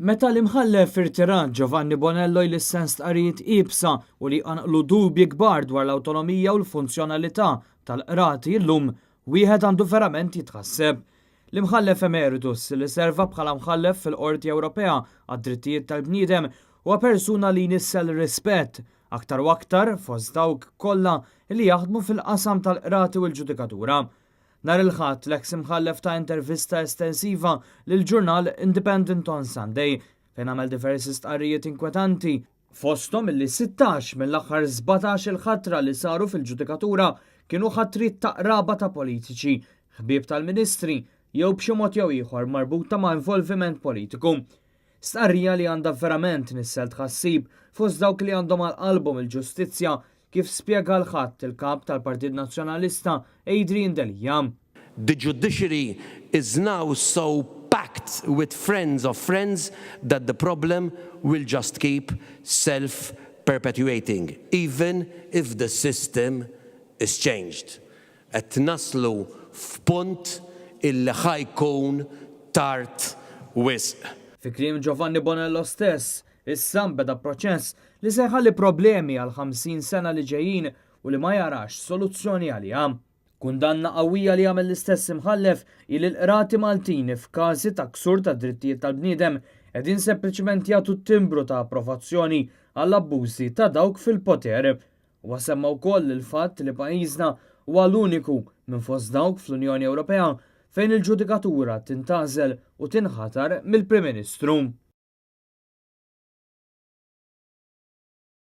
Meta l-Imħallef irtirat Giovanni Bonello jlissen stqarrijiet iebsa u li jqanqlu dubji kbar dwar l-awtonomija u l-funzjonalità tal-qrati llum, wieħed għandu verament jitħasseb. L-Imħallef Emeritus, li serva bħala mħallef fil-Qorti Ewropea għad-Drittijiet tal-Bniedem, huwa persuna li jnissel rispett, aktar u aktar fost dawk kollha li jaħdmu fil-qasam tal-qrati u l-ġudikatura. Nhar il-Ħadd, l-eks Imħallef ta intervista estensiva lill-ġurnal Independent on Sunday, fejn għamel diversi stqarrijiet inkwetanti, fosthom illi 16 mill-aħħar 17 il-ħatra li saru fil-ġudikatura kienu ħatriet ta' qraba ta' politiċi, ħbieb tal-ministri jew b'xi mod jew ieħor marbuta ma' involviment politiku. Stqarrija li għandha verament tnissel tħassib fost dawk li għandhom għal qalbhom il-ġustizzja kif spjega l-Ħadd il-Kap tal-Partit Nazzjonalista Adrian Delia. The judiciary is now so packed with friends of friends that the problem will just keep self-perpetuating, even if the system is changed. Qed naslu f'punt illi ħa jkun tard wisq. Fi kliem Giovanni Bonello stess, issa nbeda proċess li se jħalli problemi għal 50 sena li ġejjin u li ma jarax soluzzjoni għaliha. Kundanna qawwija li għamel l-istess imħallef hi li l-qrati Maltin f'każi ta' ksur ta' drittijiet tal-bniedem qegħdin sempliċement jagħtu timbru ta' approvazzjoni għall-abbużi ta' dawk fil-poter. Huwa semma wkoll il-fatt li pajjiżna huwa l-uniku minn fost dawk fl-Unjoni Ewropea fejn il-ġudikatura tintgħażel u tinħatar mill-Prim Ministru.